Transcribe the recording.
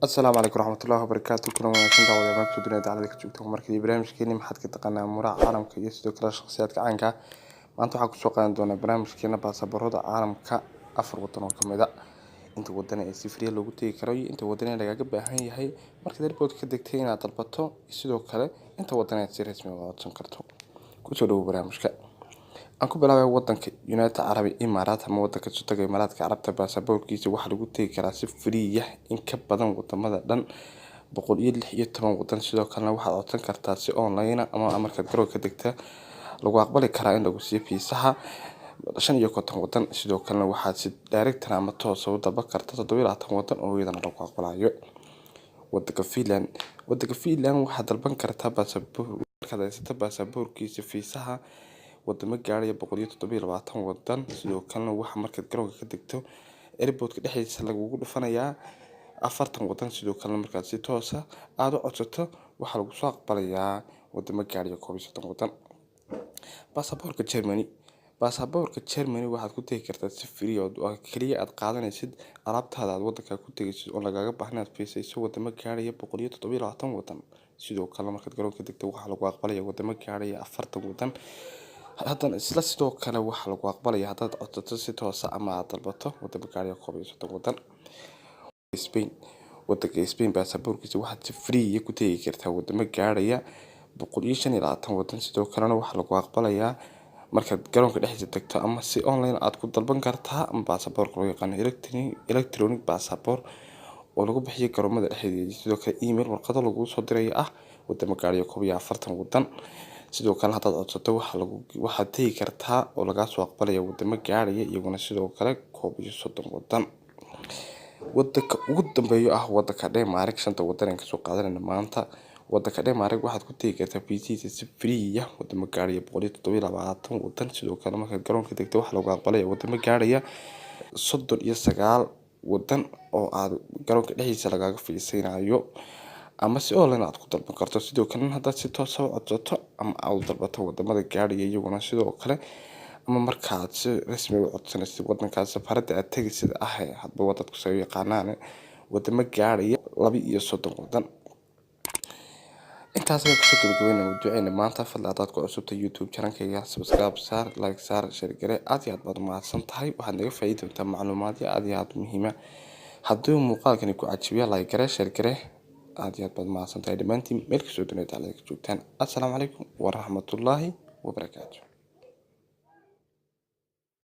Asalaamu calaykum waraxmatullaahi wabarakaatu. Kulan wanaagsan daawadayaal, maanta dunida dacalada ka joogta markii barnaamijkeeni "Maxaad ka taqaanaa Amuuraha Caalamka iyo sidoo kale Shakhsiyaadka Caanka ah". Maanta waxaan kusoo qaadan doonaa barnaamijkeena baasaboorada caalamka, afar wadan oo kamid a, inta wadan ee si free loogu tegi karo iyo inta wadan ee lagaaga baahan yahay markaad airport ka degtay inaad dalbato, iyo sidoo kale inta wadan ee si rasmi ah uga codsan karto. Kusoo dhawow barnaamijka. Aan ku bilaabay wadanka United Arab Emirates ama wadanka Isu Taga Imaaraadka Carabta. Baasaboorkiisa waxaa lagu tegi karaa si free ah in ka badan wadamada dhan 116 wadan. Sidoo kalena waxaad codsan kartaa si online ah ama markaad garoonka ka degta lagu aqbali karaa in lagu siiyo fiisaha 55 wadan. Sidoo kalena waxaad si direct ama toos ah u dalban kartaa 27 wadan oo iyadana lagu aqbalayo. Wadanka Finland. Wadanka Finland waxaad dalban kartaa baasaboor markaad haysato baasaboorkiisa fiisaha wadamo gaaraya 127 wadan. Sidoo kalena waxaa markaad garoonka ka degto airportka dhexdiisa lagugu dhufanayaa 40 wadan. Sidoo kalena markaad si toos ah aada u codsato, waxaa lagu soo aqbalayaa wadamo gaaraya 31 wadan. Baasaboorka Germany. Baasaboorka Germany waxaad ku tegi kartaa si free oo kaliya aad qaadanaysid alaabtaada aad wadanka ku tegaysid oo lagaaga baahna inaad fiisayso wadamo gaaraya 127 wadan. Sidoo kale markaad garoonka degto, waxaa lagu aqbalaya wadamo gaaraya 40 wadan. Haddana isla sidoo kale waxaa lagu aqbalaya haddaad codsato si toos ah ama aad dalbato wadamo gaaraya 31 wadan. Spain. Wadanka Spain baasaboorkiisa waxaad si free ku tegi kartaa wadamo gaaraya 125 wadan. Sidoo kalena waxaa lagu aqbalayaa markaad garoonka dhexdiisa tagto ama si online aad ku dalban kartaa, ama baasaboorka loo yaqaano electronic passport oo lagu bixiyo garoomada dhexdeeda, sidoo kale email warqado lagu soo dirayo ah wadamo gaaraya 41 wadan. Sidoo kale haddaad codsato, waxaad tegi kartaa oo lagaa soo aqbalaya wadamo gaaraya iyaguna sidoo kale 31 wadan. Wadanka ugu dambeeyo ah wadanka Denmark, shanta wadan aan kasoo qaadanayno maanta. Wadanka Denmark waxaad ku tegi kartaa fiisihiisa si free ah wadamo gaaraya 127 wadan. Sidoo kale markaad garoonka degto, waxaa lagu aqbalaya wadamo gaaraya 39 wadan oo aad garoonka dhexdiisa lagaaga fiisaynayo ama si online aad ku dalban karto. Sidoo kalena haddaad si toos ah u codsato ama aad u dalbato wadamada gaaraya iyaguna sidoo kale, ama markaad si rasmi u codsanaysid wadankaas safaarada aad tegaysid ah, hadba waa dadku say u yaqaanaan, wadamo gaaraya 32 wadan. Intaas ayaan kusoo gabagabeynaa mawduuceena maanta. Fadlan haddaad ku cusubtahay YouTube channelkayga, subscribe saar, like saar, share garee. Aad iyo aad baad umahadsan tahay. Waxaad naga faa'iidi doontaa macluumaadyo aad iyo aad muhiima. Haddii muuqaalkani ku cajibiyo, like garee, share garee. Aad iyo aad baad umahadsan tahay dhammaantiin meel kastoo dunida ka joogtaan. Assalaamu calaykum waraxmatullaahi wabarakaatu.